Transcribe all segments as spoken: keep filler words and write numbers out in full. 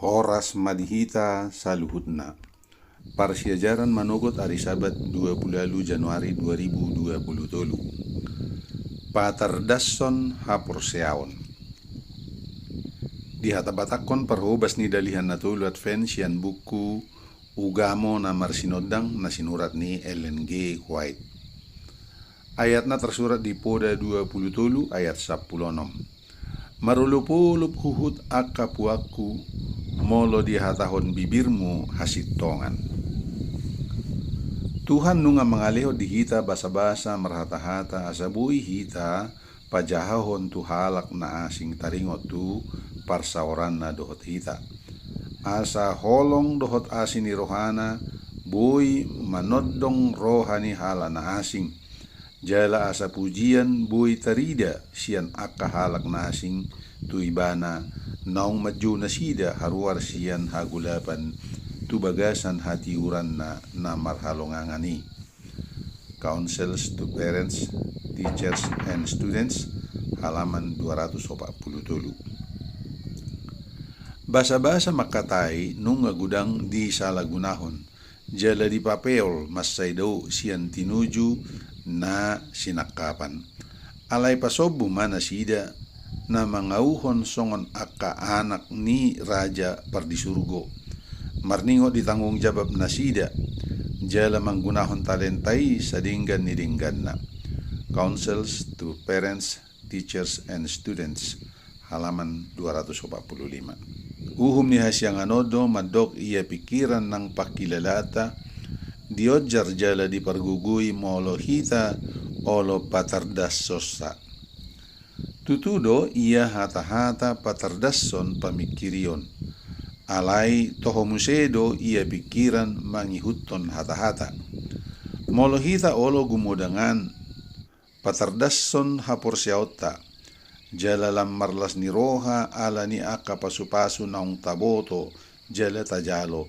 Horas ma di hita saluhutna. Parsiajaran manogot ari Sabat dua pulu ualu Januari dua ribu dua pulu tolu. Patardashon haporseaon. Dihatabatakhon parhobas ni Dalihan Na Tolu Advent sian buku Ugamo na Marsinondang na sinurat ni Ellen G. White. Ayatna tarsurat di Poda dua pulu tolu ayat sampulu onom. Marolopolop huhut angka puangku, molo dihatahon bibirmu hasintongan. Tuhan nunga mangalehon di hita basabasa marhatahata asa boi hita pajahahon tu halak na asing taringot tu parsaoranna dohot hita. Asa holong dohot asi ni rohana boi manondong roha ni halak na asing. Jala asa pujian boi tarida sian angka halak na asing tu ibana, naung manjou nasida haruar sian hagolapan tu bagasan hatiuranna na marhalongangan i. Counsels to Parents, Teachers, and Students, halaman dua ratus opat pulu tolu. Basabasa mangkatai nunga godang disalagunahon, jala dipapeol mansai dao sian tinuju na sinangkapan. Alai pasombu ma nasida na mangauhon songon angka anak ni Raja Pardisurgo. Marningot di tanggung jawab nasida, jala manggunahon talenta i sadenggan ni dengganna. Counsels to Parents, Teachers, and Students, halaman dua ratus opat pulu lima. Uhum ni hasiangan on do mandok ia pingkiran nang pangkilalanta dionjar jala dipargogoi molo hita olo patardashonsa. Tutu do ia hatahata patardashon pamingkirion. Alai toho muse do ia pingkiran mangihuthon hatahata. Molo hita olo gumodangan patardashon haporseaonta, jala lam marlas ni roha ala ni angka pasupasu naung taboto jala tajalo.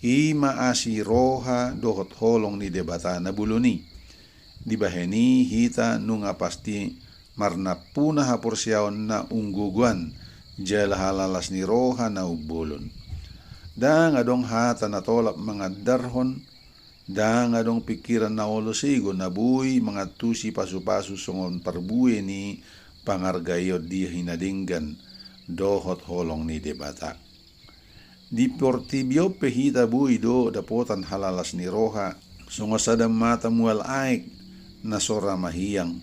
I ma asi roha dohot holong ni Debata na bolon i. Dibahen i hita nunga pasti marnampuna haporseaon na umgogoan jala halalas ni roha na umbolon. Ndang adong hata na tolap mangandarhon, ndang adong pingkiran na olo sego na boi mangantusi pasupasu songon parbue ni pangargaeon dia hinadenggan dohot holong ni Debata. Di portibi on pe hita boi do dapotan halalas ni roha, songon sada mata mual aek na so ra mahiang,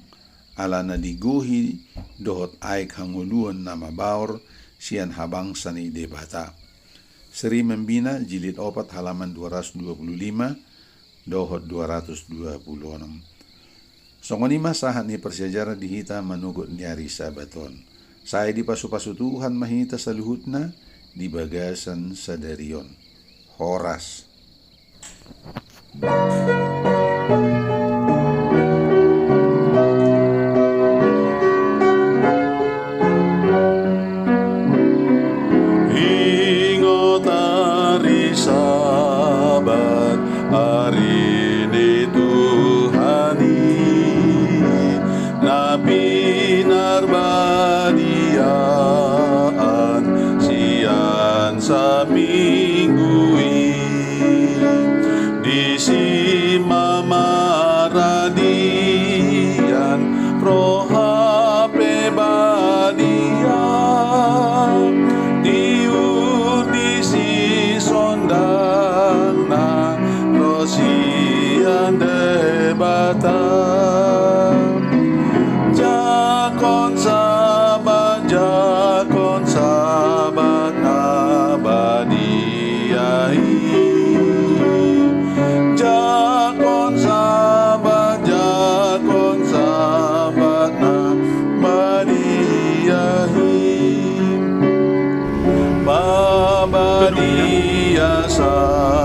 alana digohi dohot aek hangoluan na mabaor sian habangsa ni Debata. Seri Membina, jilid opat, halaman dua ratus dua pulu lima dohot dua ratus dua pulu onom. Songon i ma sahat ni parsiajaran di hita manogot ni ari Sabat on. Sai dipasupasu Tuhan ma hita saluhutna di bagasan sadari on. Horas. Ingot ari Sabat, ari ni Tuhan i, na pinarbadiaan sian saminggu i. Disi ma maradian roha pe badia, diundi sisondangna ro sian Debata. Jangkon Sabat, jangkon Sabat na badia i. Jangkon Sabat, jangkon Sabat na badia i. Pabadia Sabat.